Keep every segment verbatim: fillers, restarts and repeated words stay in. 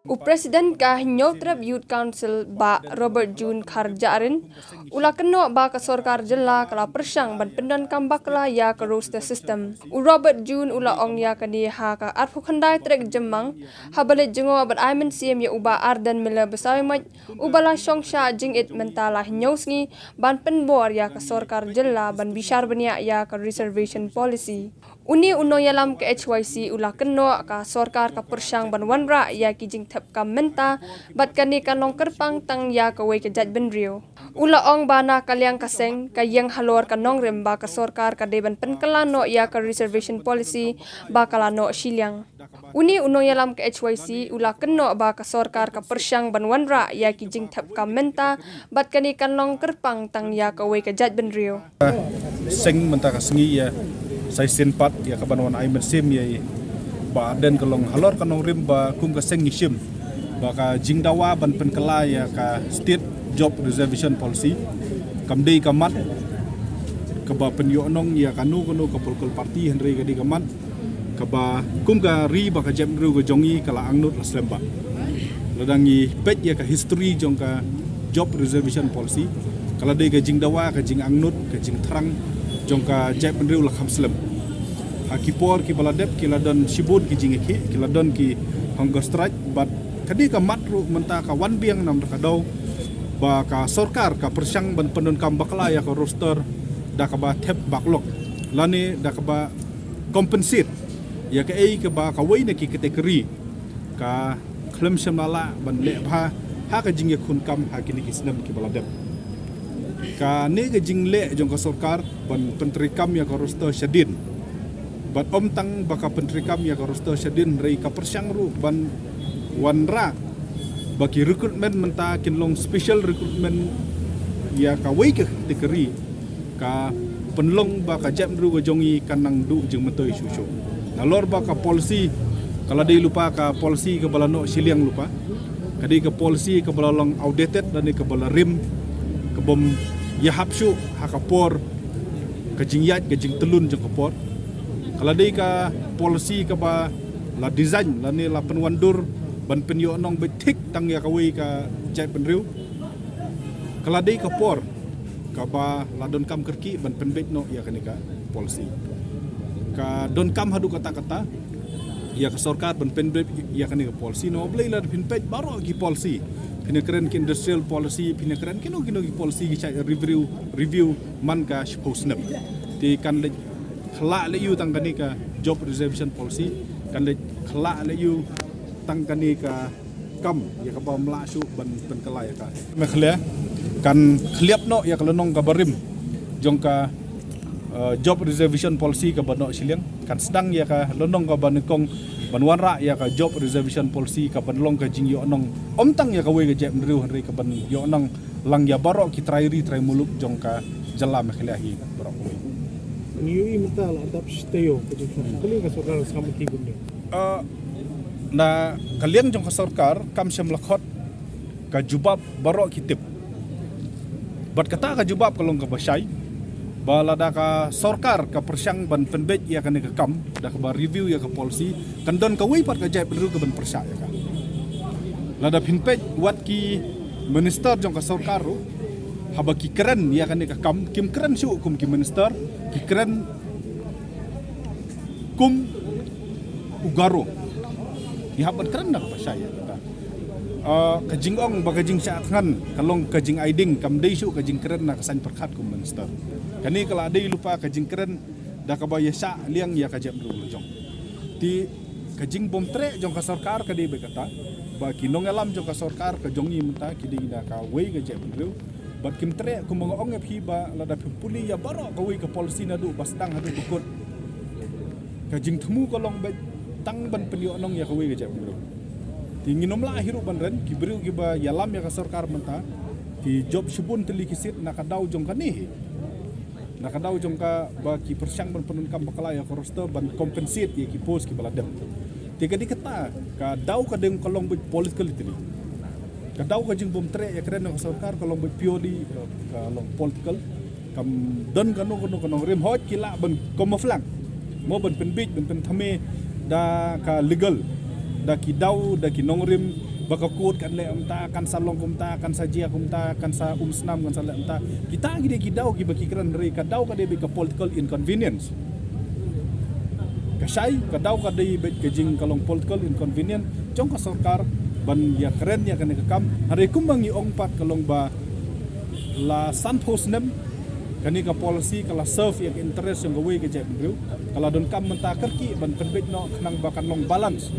U President ka Hynñiewtrep Youth Council, Bah Robert June Kharjahrin, u la kynnoh ba ka sorkar jylla ka la pyrshang ban pyndonkam bakla ïa ka roster system. U Robert June u la ong ïa kane ha ka arphew khyndai tarik Jymmang, haba leit jngoh bad ai mynsiem ïa u Bah Ardent Miller Basaiawmoit, uba la shong shah jingit mynta la hynñiew sngi, ban pynbor ïa ka sorkar jylla ban bishar bniah ïa ka reservation policy. Une u nongïalam ka H Y C u la kynnoh ka sorkar ka pyrshang ban wanrah ïa ki jingthep kam mynta, bad kane kan long kyrpang tang ïa kawei ka jaitbynriew. U la ong ba na ka liang ka seng, ka ïeng halor ka nongrim ba ka sorkar ka dei ban pynkylla noh ïa ka reservation policy ba ka la noh shiliang. Une u nongïalam ka H Y C u la kynnoh ba ka sorkar ka pyrshang ban wanrah ïa ki jingthep kam mynta, bad kane kan long kyrpang tang ïa kawei ka jaitbynriew. Seng mynta ka sngi ïa, sa shisien pat ïa kaban wan ai mynsiem ïa i Bah Ardent, ka long halor ka nongrim ba kum ka seng ngi shim ba ka jingdawa ban pynkylla ïa ka State Job Reservation Policy kam dei ka mat kaba pynïohnong ïa kano kano ka political party, hynrei ka dei ka mat kaba kum ka ri bad ka jaitbynriew ka jong ngi ka la angnud la slem bha. Lada ngi peit ïa ka history jong ka Job Reservation Policy, ka la dei ka jingdawa, ka jingangnud, ka jingthrang jong ka jaitbynriew la kham slem. Ha ki por kiba la dep ki la don shibun ki jingïakhih, ki la don ki hunger strike, bad ka dei ka mat ruh mynta ka wan biang namar ka daw ba ka sorkar ka pyrshang ban pyndonkam bakla ïa ka roster da kaba thep backlog lane da kaba compensate ïa kaei kaba kawei na ki category ka khlem shym la lah ban leh bha ha ka jingïakhun kam ha kine ki snem kiba la dep. Kane ka jingleh jong ka sorkar ban pyntreikam ïa ka roster shadien, bad ym tang ba ka pyntreikam ïa ka roster shadien, hynrei ka pyrshang ruh ban wanrah ba ki recruitment mynta kin long special recruitment ïa kawei ka category, ka pynlong ba ka jaitbynriew ka jong ngi kan nang duh jingmyntoi shuh shuh. Nalor ba ka policy ka la dei lypa ka policy kaba la noh shiliang lypa, ka dei ka policy kaba la long outdated lane kaba la rim, kabym ïahap shuh ha ka por ka jingïaid ka jingtyllun jong ka por. Ka la dei ka policy kaba la design lane la pynwandur ban pynïohnong beit thik tang ïa kawei ka jaitbynriew. Ka la dei ka por kaba la donkam kyrkieh ban pynbeit noh ïa kane ka policy. Ka donkam haduh katta katta ïa ka sorkar ban pynbeit ïa kane ka policy. Namar balei, lada phin peit baroh ki policy, phin ïa kren ki industrial policy, phin ïa kren kino kino ki policy ki shah review, review man ka shiphew snem. Te kan leit khlak leh ïa u tang kane ka Job Reservation Policy, kan leit khlak leh ïa u tang kane ka kam ïa kaba ym lah shuh ban pynkylla ïa ka. Meghalaya kan khliap noh ïa ka lynnong kaba rim jong ka, eh, Job Reservation Policy kaba noh shiliang, kan sdang ïa ka lynnong kaba nyngkong ban wanrah ïa ka Job Reservation Policy kaban long ka jingïohnong ym tang ïa kawei ka jaitbynriew, hynrei kaban ïohnong lang ïa baroh ki trai ri trai muluk jong ka jylla Meghalaya hi baroh kawei. Ngi ïohi mynta la dap shi taïew ka jingshah. Kali ka sorkar ka sngewthuh kumne. Eh, na ka liang jong ka sorkar kam shym la khot ka jubab baroh ki tip. Bad kata ka jubab ka long kaba shai, ba lada ka sorkar ka pyrshang ban pynbeit ïa kane ka kam da kaba review ïa ka policy, kan don kawei pat ka jaitbynriew kaban pyrshah ïa ka. Lada phin peit wat ki minister jong ka sorkar ruh, haba ki kren ïa kane ka kam, kim kren shuh kum ki minister, ki kren kum u Garo. Ngi hap ban kren da kaba shai ïa kata. Ah, ka jingong bad ka jingshah thngan ka long ka jingai ding, kam dei shuh ka jingkren na ka saiñ pyrkhat kum minister. Kane ka la dei lypa ka jingkren da kaba ïa shah liang ïa ka jaitbynriew la jong. Te ka jingbymtreh jong ka sorkar ka dei beit kata, ba ki nongïalam jong ka sorkar ka jong ngi mynta ki dei na kawei ka jaitbynriew. Bad kim treh, kumba nga ong ïa phi, ba lada phi pule ïa baroh kawei ka policy naduh ba sdang haduh ba kut, ka jingthmu ka long beit tang ban pynïohnong ïa kawei ka jaitbynriew. Te ngin ym lah hi ruh ban ren, ki briew kiba ïalam ïa ka sorkar mynta ki jop shibun tylli ki seat na ka daw jong kane hi. Na ka daw jong kaba ki pyrshang ban pyndonkam bakla ïa ka roster ban compensate ïa ki post kiba la dep. Te ka dei kata, ka daw ka dei ka long beit politically. Ka daw ka jingbymtreh ïakren ïa ka sorkar ka long beit purely, eh, ka long political. Kam don kano kano ka nongrim, hooid ki lah ban camouflage, mo, ban pynbiej, ban pynthame da ka legal, da ki daw, da ki nongrim, Ba ka kut kan leh mynta, kan sa long kumta, kan sa jia kumta, kan sa umsnam, kan sa leh mynta. Kita ki dei ki daw kiba ki kren, hynrei ka daw ka dei beit ka political inconvenience. Ka shai, ka daw ka dei beit ka jing ka long political inconvenience jong ka sorkar ban ïa kren ïa kane ka kam. Hynrei kumba ngi ong pat ka long ba la san phew snem kane ka policy ka la serve ïa ka interest jong kawei ka jaitbynriew, ka la donkam mynta kyrkieh ban pynbeit noh khnang ba kan long balance.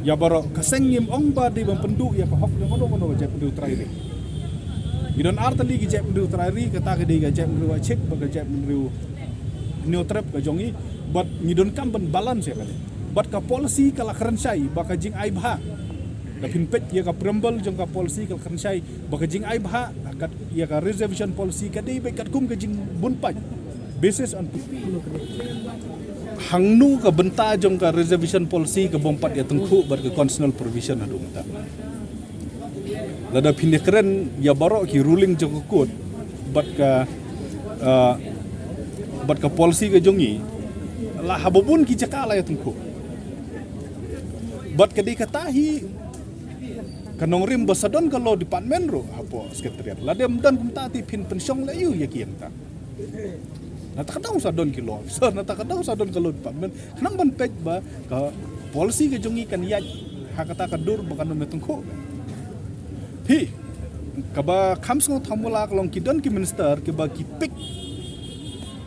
Ïa baroh ka seng ngim ong ba dei ban pynduh ïa ka hok jong kano kano ka jaitbynriew trai ri. Ngi don ar tylli ki jaitbynriew trai ri, kata ka dei ka jaitbynriew Akchik bad ka jaitbynriew Hynñiewtrep ka jong ngi, bad ngi donkam ban balance ïa kane. Bad ka policy ka la kren shai ba ka jingai bha, da phin peit ïa ka preamble jong ka policy ka la kren shai ba ka jingai bha kat ïa ka reservation policy ka dei beit katkum ka jingbun paid, basis on hangno ka bynta jong ka reservation policy ka bym pat ïa tyngkhuh bad ka constitutional provision haduh mynta. Lada phin ïa kren ïa baroh ki ruling jong ka kut bad ka, ah, bad ka policy ka jong ngi, la haba bun ki jaka la ïa tyngkhuh. Bad ka dei kata hi ka nongrim ba sa don ka law department ruh hapoh secretariat. Lada ym don kumta te phin pynshong leh aïu ïa ki ïa kata. Nata ka daw sa don ki law officer, nata ka daw sa don ka law department. Khnang ban peit ba ka policy ka jong ngi kan ïaid ha kata ka dur ba kan ym ïa tyngkhuh. Phi, kaba kham sngewthuh mula ka long ki don ki minister kiba ki pick,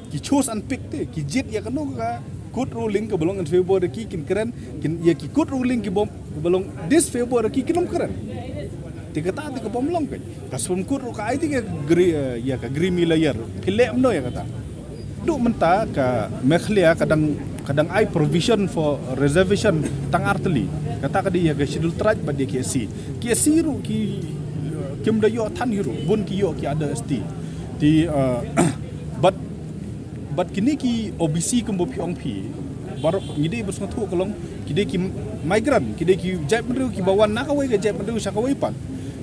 ki choose and pick te, ki jied ïa kano ka court ruling kaba long in favor ïa ki kin kren, kin ïa ki court ruling kiba, kiba long disfavor ïa ki kin ym kren. Te kata te ka bym long ka. Ka Supreme Court ruh ka ai te ka gre-, eh, ïa ka creamy layer. Phi leh kumno ïa kata. Haduh mynta ka Meghalaya ka dang, ka dang ai provision for reservation tang ar tylli. Kata ka dei ïa ka Scheduled Tribe bad ïa ki S C. Ki S C ruh ki, eh, kim da ïoh than hi ruh. Bun ki ïoh ki other S T. Te, eh, bad, bad kine ki O B C kumba phi ong phi, baroh ngi dei ban sngewthuh ka long ki dei ki migrant, ki dei ki jaitbynriew kiba wan na kawei ka jaitbynriew sha kawei pat.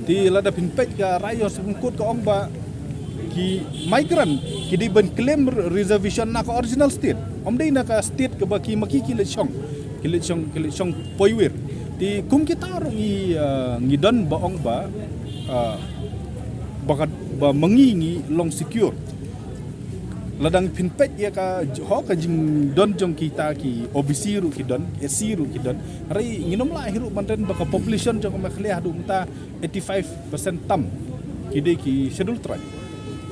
Te lada phin peit ka rai jong Supreme Court ka ong ba ki migrant ki dei ban claim re-, reservation na ka original state. Ym dei na ka state kaba ki ma ki ki leit shong, ki leit shong, ki leit shong poiwir. Te kum kita ruh ngi, ah, ngi don ba ong ba, ah, ba ka, ba ma ngi ngi long secure. Lada phin peit ïa ka j-, ho ka jingdon jong kita ki O B C ruh ki don, S C ruh ki don. Hynrei ngin ym lah hi ruh ban kren ba ka population jong ka Meghalaya haduh mynta eighty-five percent tam ki dei ki Scheduled Tribe.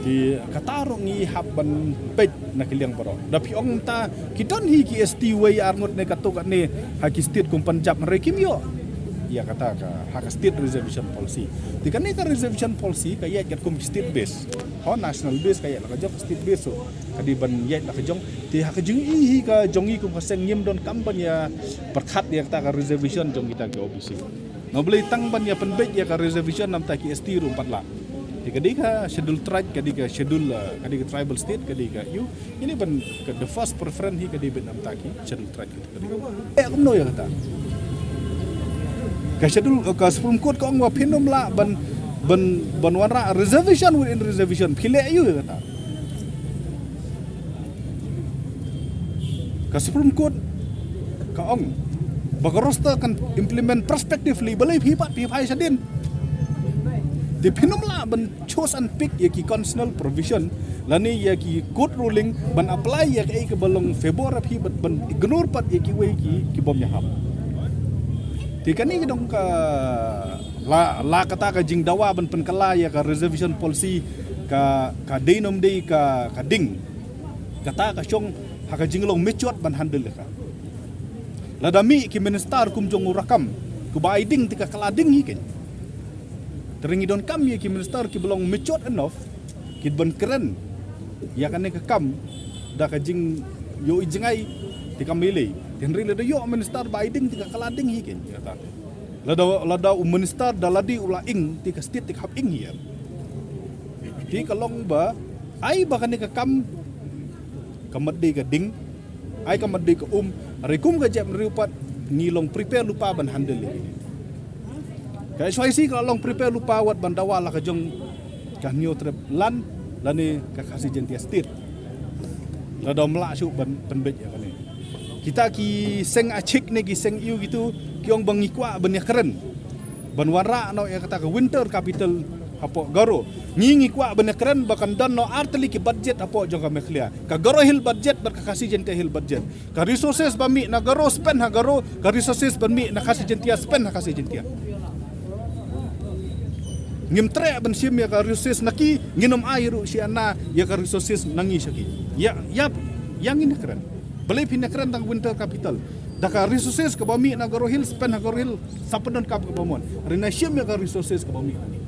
Te kata ruh ngi hap ban peit na ki liang baroh. Da phi ong mynta ki don hi ki S T wei ar ngut ne katto katne ha ki state kum Punjab, hynrei kim ïoh ïa kata ka, ha ka state reservation policy. Te kane ka reservation policy ka ïaid katkum ki state base. Ho national base ka ïaid la ka jong, ka state base ruh ka dei ban ïaid la ka jong. Te ha ka jingïohi ka jong ngi kum ka seng ngim donkam ban ïa pyrkhat ïa kata ka reservation jong kita ki O B C. Nga balei tang ban ïa pynbeit ïa ka reservation namar ki S T ruh ym pat lah. Te ka dei ka Scheduled Tribe, ka dei ka schedule, uh, ka dei ka tribal state, ka dei ka ïa u. Ini ban ka the first preference hi ka dei ban namar ki Scheduled Tribe. Eh, kumno ïa kata. Ka Schedule, ka Supreme Court ka ong ba phin ym lah ban, ban, ban wanrah reservation within reservation. Phi leh aïu ïa kata. Ka Supreme Court ka ong ba ka roster kan implement prospectively, balei phi pat phi phai shadien. Te phin ym lah ban choose and pick ïa ki constitutional provision lane ïa ki court ruling ban apply ïa kaei kaba long favour ïa phi, ban, ban ignore pat ïa kiwei ki, ki bym ïahap. Te kane ka dei ka la, la kata ka jingdawa ban pynkylla ïa ka reservation policy ka, ka dei ne ym dei ka, ka ding. Kata ka shong ha ka jinglong matured ban handle ïa ka. Lada mih ki minister kum jong u Rakkam, kiba ai ding te ka kylla ding hi kein. Te ngi donkam ïa ki minister kiba long matured enough, ki ban kren ïa kane ka kam da ka jingïohi jngai, te kam ïalei. Te hynrei lada ïoh minister ba ai ding te ka kylla ding hi kein. Kata. Lada, lada u minister da lade u la ing, te ka state te ka hap ing hi. Te ka long ba ai ba kane ka kam ka mat dei ka ding, ai ka mat dei ka um, hynrei kum ka jaitbynriew pat ngi long prepare lypa ban handle ïa kine. Ka H Y C ka long prepare lypa wat ban dawa la ka jong ka Hynñiewtrep Land lane ka Khasi Jaintia State. Lada ym lah shuh ban pynbeit ïa kane. Kita ki seng Akchik ne ki seng ïa u kitu ki ong ba ngi kwah ban ïa kren. Ban wanrah noh ïa kata ka winter capital hapoh Garo. Ngi ngi kwah ban ïakren ba kan don noh artylli ki budget hapoh jong ka Meghalaya. Ka Garo Hill budget bad ka Khasi Jaintia Hill budget. Ka resources ba mih na Garo spend ha Garo, ka resources ba mih na Khasi Jaintia spend ha Khasi Jaintia. Ngim treh ban shim ïa ka resources na ki, ngin ym ai ruh shi ana ïa ka resources na ngi sha ki. Ïa, ïa, ïa ngin ïakren. Balei phin ïakren tang winter capital? Da ka resources kaba mih na Garo Hill spend ha Garo Hill, sa pyndonkam kaba mon. Hynrei na shim ïa ka resources kaba mih na ngi.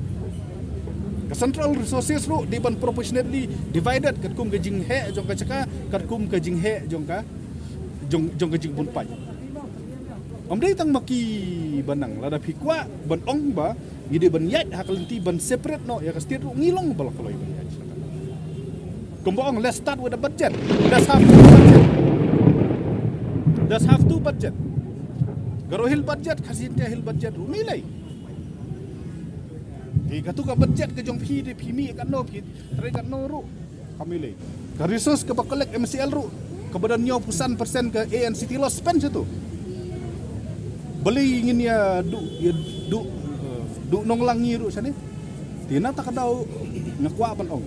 Ka central resources ruh dei ban proportionately divided katkum ka jingheh jong ka jaka, katkum ka jingheh jong ka jong, jong ka jingbun paid. Ym dei tang ma ki ba nang, lada phi kwah ban ong ba ngi dei ban ïaid ha ka lynti ban separate noh ïa ka state ruh, ngi long ba la kloi ban ïaid. Kumba ong, let's start with the budget. Let's have two budget. Let's have two budget. Garo Hill budget, Khasi Jaintia Hill budget ruh, mih lei. Ïa katu ka budget ka jong phi, dei phi mih katno, phi trei katno ruh. Kam lei. Ka resource kaba collect M C L ruh, kaba don hynñiewphew san percent ka A N C T la spend shatu. Balei ngin ïa duh, ïa duh, eh, duh nonglang ngi ruh shane. Te na kata ka daw nga kwah ban ong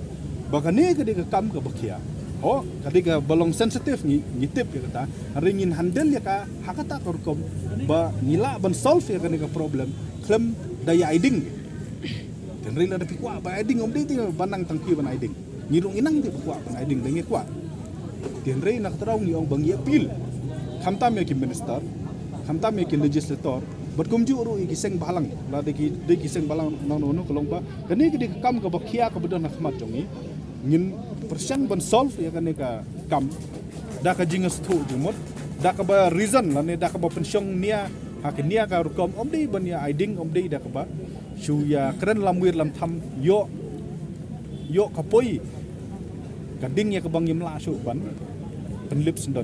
ba kane ka dei ka kam kaba khia. Oh, ka dei kaba long sensitive, ngi, ngi tip ïa kata. Hynrei ngin handle ïa ka ha kata ka rukom ba ngi lah ban solve ïa kane ka problem khlem da ïa ai ding. Te hynrei lada phi kwah ban ai ding, ym dei te ba nang tang phi ban ai ding. Ngi ruh ngi nang te ba kwah ban ai ding, da ngi kwah. Te hynrei na kata ka daw ngi ong ba ngi appeal. Khamtam ïa ki minister, khamtam ïa ki legislator, bad kumjuh ruh ïa ki seng bhalang. Lada ki, dei ki seng bhalang nangno nangno, ka long ba kane ka dei ka kam kaba khia kaba don ha khmat jong ngi. Ngin pyrshang ban solve ïa kane ka kam da ka jingsngewthuh jingmut, da kaba reason lane da kaba pynshong nia ha ka nia ka rukom, ym dei ban ïa ai ding, ym dei da kaba shu ïa kren lamwir lamtham, ïoh, ïoh ka poi ka ding ïa kaba ngim lah shuh ban pynlip syndon.